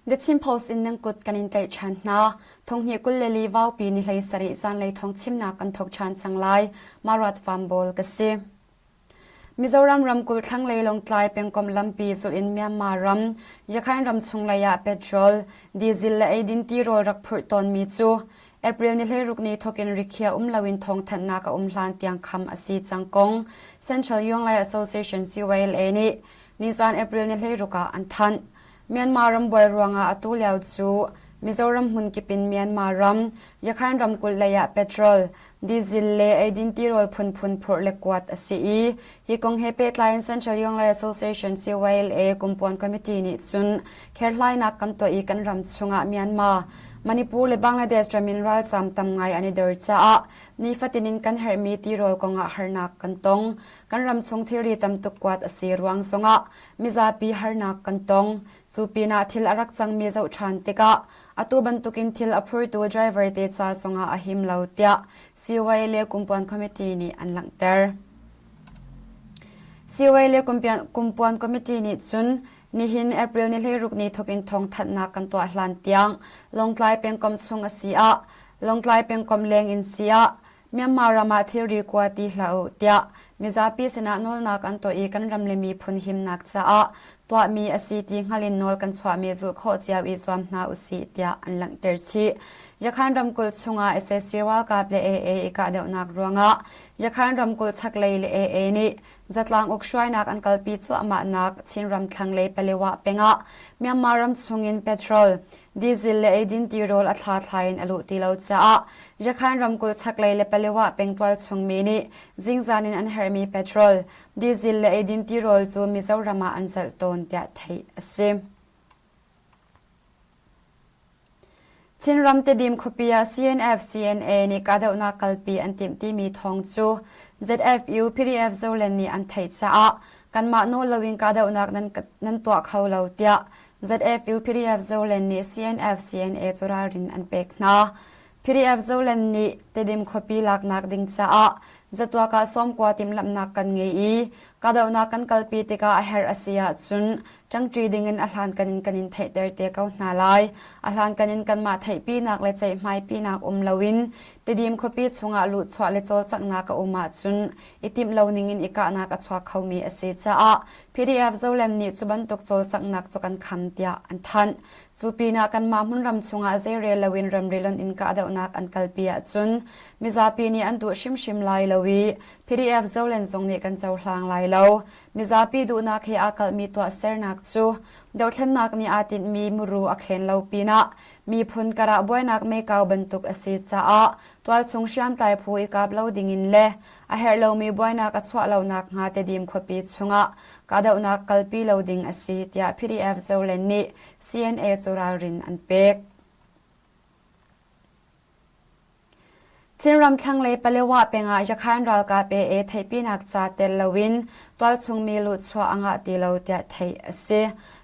The Chin Post in nan kut kan in tlaih ṭhan hna. Thonghnih 24 vaupi ni 17 zanlei thawng chimnak kan thawk ṭhan cang lai. Marat Farm ka si. Mizoram ramkulh thlanglei Lawngtlai pengkomh lampi zulh in Myanmar ram Yakhain ram chunglei ah petrol, diesel le eidin tirawl rak phurh tawnmi cu April ni 16 ni thawkin rikhiah um loin thawngthanhnak a um hlan tiang kham a si cang kong Central Yuanglai Association CYLA nih nizan April ni 16 ah an thanh. Myanmar ram buai ruangah atu lio cu Mizoram hmunkip in Myanmar ram Yakhain ramkulh lei ah petrol, diesel le eidin tirawl phunphun phurh le kuat a si i hi kong he pehtlai in Central Yonglei Association CYLA Kumpuan Committee nih cun kherhlainak kan tuah i kan ram chungah Myanmar, Manipur le Bangladesh ram in ralzaam tam ngai an i dor caah nifatin in kan herhmi tirawl kongah harnak kan tong. Kan ram chung thilri tam tuk kuat a si ruang zongah mizapi harnak kan tong. Cu pinah thil a rak cangmi zoh ṭhan tikah atu bantukin thil a phurtu driver te ca zongah a him lo tiah CY le Kumpuan Committee nih an langhter. CY le Kumpuan Committee nih cun nihin April ni 16 ni thawkin thawngthanhnak kan tuah hlan tiang Lawngtlai pengkomh chung a si ah Lawngtlai pengkomh leng in si ah Myanmar ram ah thilri kua ti hlah u tiah mizapi sinah nawlnak an tuah i kan ram le miphun himnak caah tuahmi a si ti hngal in nawl kan chuahmi zulh khawh cio i zuam hna usih tiah an langhter chih. Yakhan ramkulh chungah sac ralkap le AA i kahdohnak ruangah Yakhan ramkulh chaklei le AA nih zatlang uk hruainak an kalpi cuahmahnak Chinram thlanglei Palewa pengah Myanmar ram chungin petrol, diesel le eidin tirawl a thla in a luh ti lo caah Yakhan ramkulh chaklei le Palewa peng tualchung mi nih zingzan in an herhmi petrol, diesel le eidin tirawl cu Mizoram ah an zalh tawn tiah theih a si. Chinram Tedim khuapi ah CNF CNA nih kahdohnak kalpi an timh timi thawng cu ZFU PDF Zoland nih an theih caah kanmah nawl loin kahdohnak nan, nan tuah kho lo tiah ZFU PDF Zoland nih CNF CNA cu ralrin an pek hna. PDF Zoland nih Tedim khuapi laknak ding caah zatuak ah sawmkua timhlamhnak kan ngei i kahdohnak kan kalpi tikah a herh a si ahcun ṭangṭi dingin a hlankan in kan in theihter te ko hna lai. A hlankan in kanmah theihpinak le ceihmaipinak um loin Tedim khuapi chungah luhchuah le cawlcanghnak a um ahcun i timh lo ningin i kahnak a chuak khomi a si caah PDF Zoland nih cu bantuk cawlcanghnak cu kan kham tiah an thanh. Cu pinah kanmah hmunram chungah zeirel loin ramri lonh in kahdohnak an kalpi ahcun mizapi nih an duh hrimhrim lai lo i PDF Zoland zong nih kan cohlang lai lo. Mizapi duhnak he aa kalhmi tuahsernak cu dothlennak nih aa tinhmi muru a khen lo pinah miphun karah buainak meikau bantuk a si caah tualchung hriamtlai phu i kap lo dingin le a herh lomi buainak a chuah lo nakhnga Tedim khuapi chungah kahdohnak kalpi lo ding a si tiah PDF Zoland nih CNA cu ralrin an pek. Chinram thlanglei Palewa peng ah Yakhan ralkap AA theihpinak ca tel loin tualchung mi luhchuah a ngah ti lo tiah theih a si.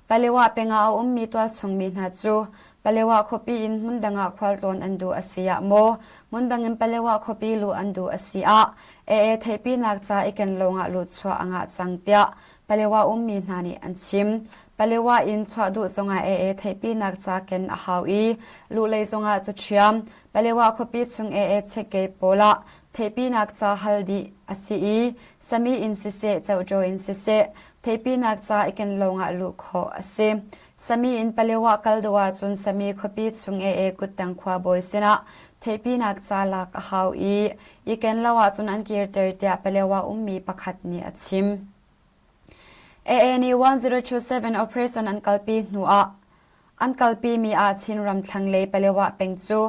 Palewa peng ah a ummi tualchung mi hna cu Palewa khuapi in hmundang ah khualtlawn an duh a si ah maw hmundang in Palewa khuapi luh an duh a si ah AA theihpinak ca i ken lawngah luhchuah a ngah cang tiah Palewa ummi hna nih an chim. Palewa in chuah duh zongah AA theihpinak ca ken a hau i luhlei zongah cu ṭhiam. Palewa khuapi chung AA checkgate pawl ah theihpinak ca hal dih a si i sami in siseh coṭaw in siseh theihpinak ca i ken lawngah luh khawh a si. Sami in Palewa kal duh ahcun Sami khuapi chung AA kuttang khuabawi sinah theihpinak ca lak a hau i i ken lo ahcun an kirter tiah Palewa ummi pakhat nih a chim. AA nih 1027 operation an kalpi hnu ah an kalpimi ah Chinram thlanglei Palewa peng cu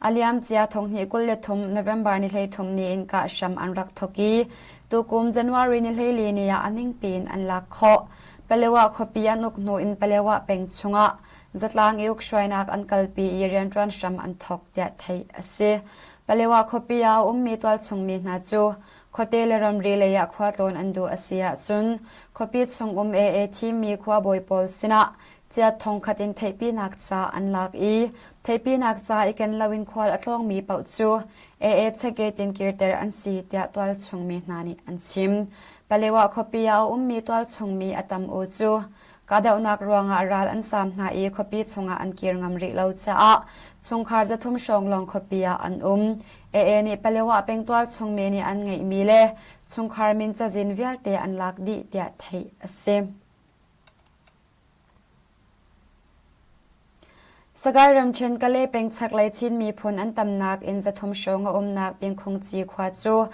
a liamcia thonghnih 23 November ni 13 ni in kah hram an rak thawk i tukum January ni 14 ni ah a ningpi in an lak khawh. Palewa khuapi an uk hnu in Palewa peng chungah zatlang i ukhruainak an kalpi i rianṭuan hram an thawk tiah theih a si. Palewa khuapi ah a ummi tualchung mi hna cu khuate le ramri lei ah khualtlawn an duh a si ahcun khuapi chung um AA thimmi khuabawi pawl sinah chiat thongkhat in theihpinak ca an lak i theihpinak ca i ken loin khual a tlawngmi paoh cu AA checkgate in kirter an si tiah tualchung mi hna nih an chim. Palewa khuapi ah a ummi tualchung mi a tam u cu. Kahdohnak ruangah ral an saam hna i khuapi chungah an kir ngam rih lo caah chungkhar 300 hrawng lawng khuapi ah an um. AA nih Palewa pengtual chungmi nih an ngeihmi le chungkhar min cazin vialte an lak dih tiah theih a si. Sagaing ramṭhen Kalay peng chaklei Chin miphun an tamnak inn 300 hrawng a umnak Pingkhungci khua cu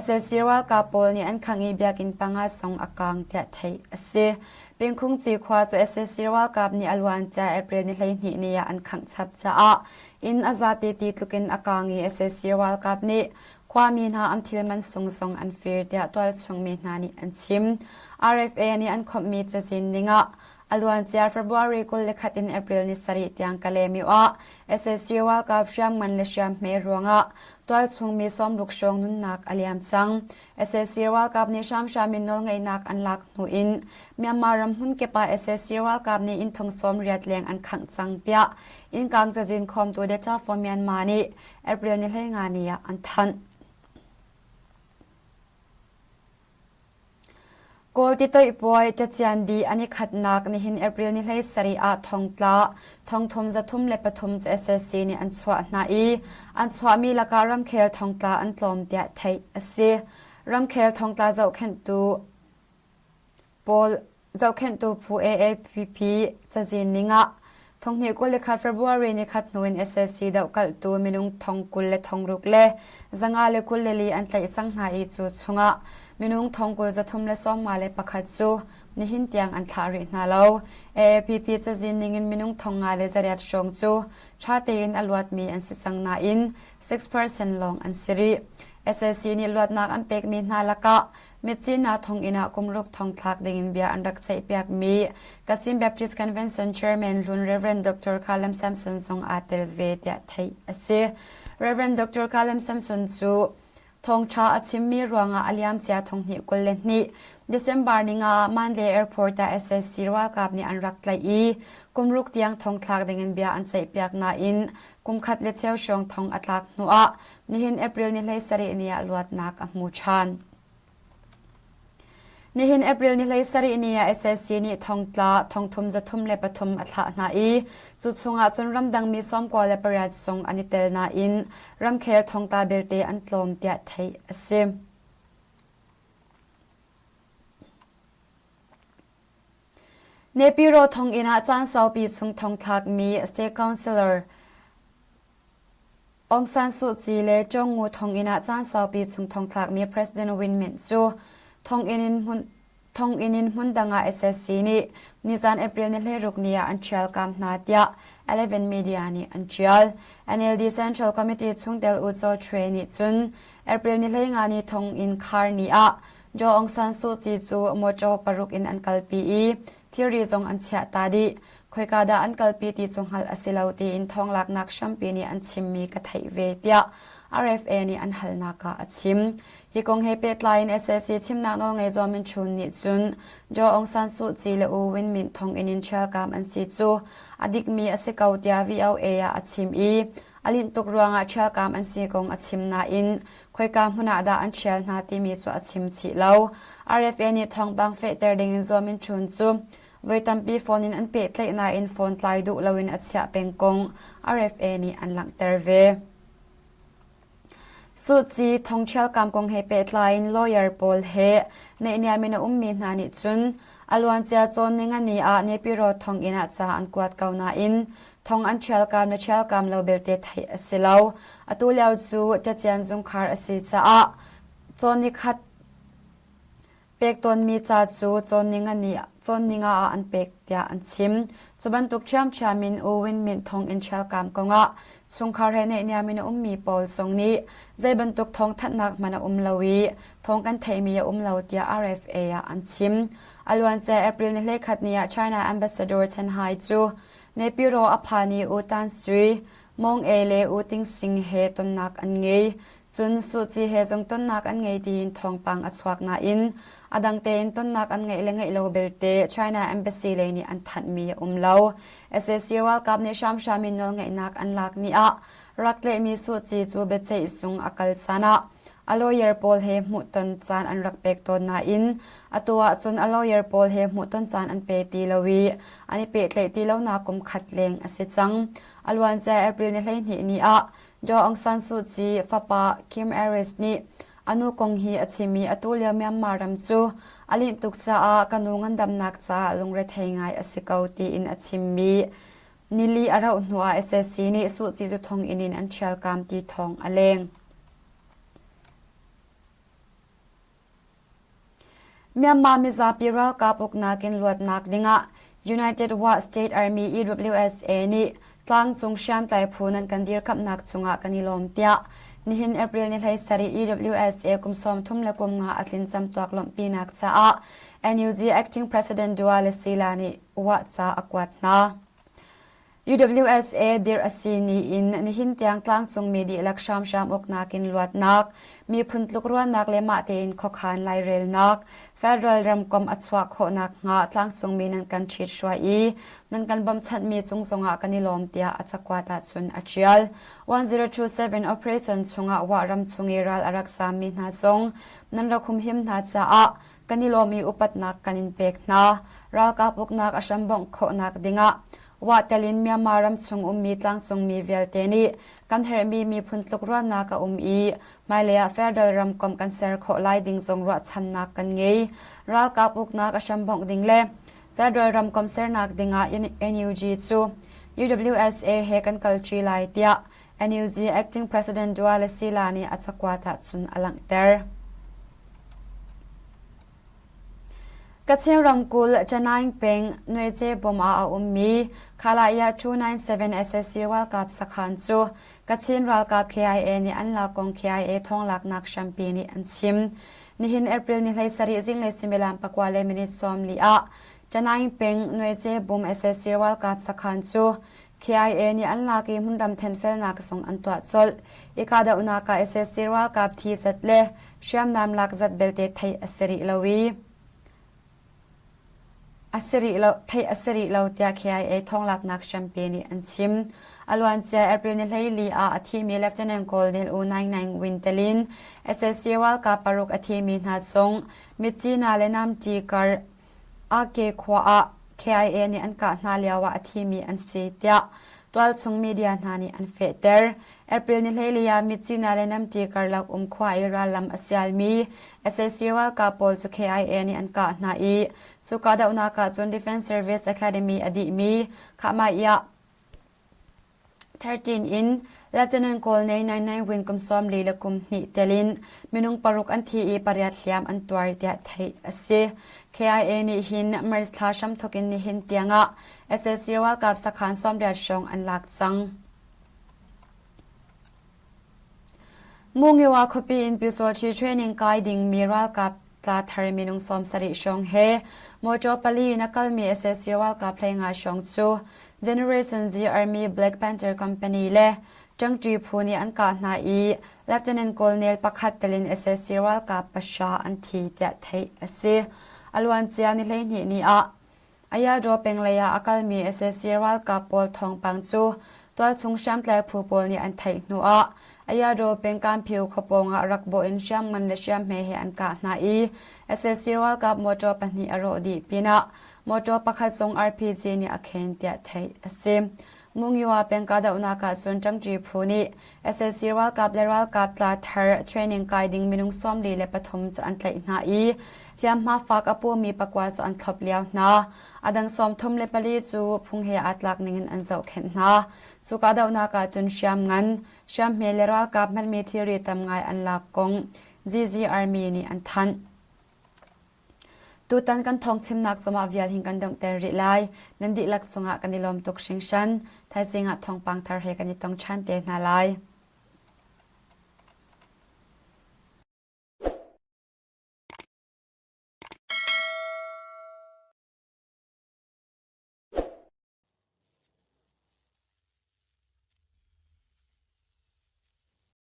sac ralkap pawl nih an khangh i biakinn panga zong a kaang tiah theih a si. Pingkhungci khua cu sac ralkap nih a luancia April ni 12 ni ah an khangh chap caah inn a zate ti tluk in a kaang i sac ralkap nih khuami hna an thil man sung zong an fir tiah tualchung mi hna nih an chim. RFA nih an khawmhmi cazin ning ah A luancia February 21 in April ni sarih tiang Kalaymyo ah sac ralkap hriamngan le hriamhme ruangah tualchung mi sawmruk hrawng nunnak a liam cang. Sac ralkap nih hramhram in nawlngeihnak an lak hnu in Myanmar ram hmunkip ah sac ralkap nih inn thong 80 leng an khangh cang tiah innkang cazin khawmtu Data for Myanmar nih April ni 15 ni ah an thanh. Kawl titoih puai cacian dih an i khatnak nihin April ni 17 ah thongtla thongthum 303 cu sac nih an chuah hna i an chuahmi lakah ramkhel thongtla an tlawm tiah theih a si. Ramkhel thongtla zohkhenhtu pawl Zohkhenhtu phu AAPP cazin ning ah thonghnih 21 February nikhat hnu in sac dohkalhtu minung thong 20 le thong ruk le 524 an tlaih cang hna i cu chungah minung thong 20 351 cu nihin tiang an thlah rih hna lo. AAPP cazin ning in minung thong nga le zariat hrawng cu ṭha tein a luatmi an si cang nain 6% lawng an si rih. Sac nih luatnak an pekmi hna lakah Myitkyina thonginn ah kumruk thongthlak dingin bia an rak ceihpiakmi Kachin Baptist Convention Chairman hlun Rev. Dr. Khalam Samson zong aa tel ve tiah theih a si. Rev. Dr. Khalam Samson cu thawngṭha a chimmi ruangah a liamcia thonghnih 22 December ni nga ah Mandalay Airport ah sac ralkap nih an rak tlaih i kumruk tiang thongthlak dingin bia an ceihpiak nain kumkhat le cheu hrawng thong a tlak hnuah nihin April ni 17 ni ah luatnak a hmu ṭhan. Nihin April ni 17 ni ah sac nih thongtla thongthum 303 a thlah hna i cu chungah cun ramdangmi 98 zong an i tel nain ramkhel thongtla belte an tlawm tiah theih a si. Nepiro thonginn ah caan saupi chung thongthlakmi State Councilor Aung San Suu Kyi le Chawngngu thonginn ah caan saupi chung thongthlakmi President Win Myint cu thonginn in hmun thonginn in hmundang ah sac nih nizan April ni 16 ni ah an ṭhialkam hna tiah Eleven Media nih an ṭial. NLD Central Committee chungtel U Zaw Htwe nih cun April ni 15 ni thonginn khar ni ah Daw Aung San Suu Kyi cu mawṭaw paruk in an kalpi i thilri zong an chiah ta dih. Khoika dah an kalpi ti cu hngalh a si lo tiin thawnglaknak hrampi nih an chimmi ka theih ve tiah RFA nih an halnak ah a chim. Hi kong he pehtlai in sac chimnak nawlngei Zaw Min Chun nih cun Daw Aung San Suu Kyi le U Win Myint thonginn in ṭhialkam an si cu a dikmi a si ko tiah VOA ah a chim i a linh tuk ruangah ṭhialkam an si kong a chim nain khoika hmun ah dah an ṭhial hna timi cu a chim chih lo. RFA nih thawngpang fehter dingin Zaw Min Chun cu Voi tampi phone in an pehtlaih nain phone tlai duh loin a chiah peng kong RFA nih an langhter ve. Suh Ci thongṭhialkam kong he pehtlai in lawyer pawl he naihniam in a ummi hna nih cun a luancia cawn ningani ah Nepiro thonginn ah ca an kuat ko nain thong an ṭhialkam le ṭhialkam lo belte theih a si lo. Atu lio cu ṭacian zungkhar a si caah cawn nikhat Pek tawnmi ca cu cawnning ah an pek tiah an chim. Cu bantuk ṭhiamṭhiam in U Win Myint thonginn ṭhialkam kongah chungkhar he naihniam in a ummi pawl zong nih zei bantuk thawngthanhnak hmanh a um lo i thawng kan theihmi a um lo tiah RFA ah an chim. A luancia April ni 21 ni ah China Ambassador Chen Hai cu Naypyidaw a phan i U Tan Sui, Mong E le U Ting Sing he tonnak an ngei. Cun Suh Ci he zong tonnak an ngei tiin thawngpang a chuak nain a dang tein tonnak an ngeih le ngeih lo belte China Embassy lei nih an thanhmi a um lo. Sac ralkap nih hramhram in nawlngeihnak an lak ni ah rak tlaihmi Suh Ci cu biaceih zung a kal caan ah. A lawyer pawl he hmuhton caan an rak pek tawn nain atu ahcun a lawyer pawl he hmuhton caan an pe ti lo i an i pehtlaih ti lonak kum khat leng a si cang. A luancia April ni 12 ni ah Daw Aung San Suu Kyi fapa Kim Aris nih a nu kong hi a chim i atu lio Myanmar ram cu a linh tuk caah ka nu ngandamnak caah lungrethei ngai a si ko tiin a chimmi nili a rauh hnuah SAC nih Suu Kyi cu thonginn in an ṭhialkam ti thawng a leng. Myanmar mizapi ralkap uknak in luatnak dingah United Wa State Army EWSA nih tlangcung hriamtlai phu nan kan dirkamhnak cungah kan i lawm tiah nihin April ni 17 EWSA kum 33 le kum nga a tlin camtuak lawmhpinak caah NUG Acting President Dua Le Sila nih Wa ca a kuat hna. UWSA dirh a si ni in nihin tiang tlangcungmi dihlak hramhram uknak in luatnak, miphun tlukruannak le mah tein khuakhan lairelnak, federal ramkomh a chuah khawhnak hnga tlangcungmi nan kan ṭhithruai i nan kan bawmchanhmi cung zongah kan i lawm tiah a cakuat ahcun a ṭial. 1027 operation chungah Wah ram chung i ral a rak zaammi hna zong nan rak humhim hna caah kan i lawm i upatnak kan in pek hna. Ralkap uknak a hrambongh khawhnak dingah Wah tel in Myanmar ram chung ummi tlangcungmi vialte nih kan herhmi miphun tlukruannak a um i hmailei ah federal ramkomh kan ser khawh lai ding zong ruahchannak kan ngei. Ralkap uknak a hrambongh ding le federal ramkomh sernak dingah NUG cu UWSA he kan kalṭi lai tiah NUG Acting President Dua Le Sila nih a cakuat ahcun a langhter. Kachin ramkulh Chanaing peng Nuece bawm ah a ummi Khalaya 297 SSC ralkap sakhan cu Kachin ralkap KIA nih an lak kong KIA thawnglaknak hrampi nih an chim. Nihin April ni 17 zinglei suimilam pakua le minute 40 ah Chanaing peng Nuece bum SSC ralkap sakhan cu KIA nih an lak i hmunram thenfelnak zong an tuah colh. I kahdohnak ah SSC ralkap thi zat le hriamnam lak zat belte theih a si rih lo i a si rih lo theih a si rih lo tiah KIA thawnglaknak hrampi nih an chim. A luancia April ni 14 ah a thimi Lieutenant Colonel U Naing Naing Win telin SSC ralkap paruk a thimi hna chung Myitkyina le Namti kar AK khua ah KIA nih an kah hna lioah a thimi an si tiah tualchung media hna nih an fehter. April ni 14 ah Myitkyina le Namti karlak um khua i rallam a sialmi sac ralkap pawl cu KIA nih an kah hna i cu kahdohnak ah cun Defense Service Academy a dihmi Khahmaiah 13 in Lieutenant Colonel Nai Nai Win kum 42 le kum hnih tel in minung paruk an thi i pariat hliam an tuar tiah theih a si. KIA nih hin March thla hramthawk in nihin tiangah sac ralkap sakhan 80 hrawng an lak cang. Mungiwa khuapi in Pyusawhti training kai dingmi ralkap tla thar minung 70 hrawng he motor pali in a kalmi sac ralkap 15 hrawng cu Generation Z Army Black Panther Company le ṭangṭi phu nih an kah hna i Lieutenant Colonel pakhat telin sac ralkap pahra an thi tiah theih a si. A luancia ni 12 ni ah Ayaldaw peng lei ah a kalmi sac ralkap pawl thawngpang cu tualchung hriamtlai phu pawl nih an theih hnu ah Ayaldaw peng Kanphiu khua pawng ah rak bawh in hriamngan le hriamhme he an kah hna i sac ralkap motor pahnih a rawh dih pinah motor pakhat zong RPG nih a khen tiah theih a si. Mungyua peng kahdohnak ah cun ṭangṭi phu nih sac ralkap le ralkap tla thar training kai ding minung 43 cu an tlaih hna i hliamhma fak a pumi pakua cu an thlop lio hna. A dang 34 cu phung he aa tlak ningin an zohkhenh hna. Cu kahdohnak ah cun hriamngan, hriamhme le ralkap hmanmi thilri tam ngai an lak kong GG Army nih an thanh. Tutan kan thawngchimnak cungah vial hin kan donghter rih lai. Nan dihlak cungah kan i lawm tuk hringhran. Thaizing ah thawngpang thar he kan i tong ṭhan te hna lai.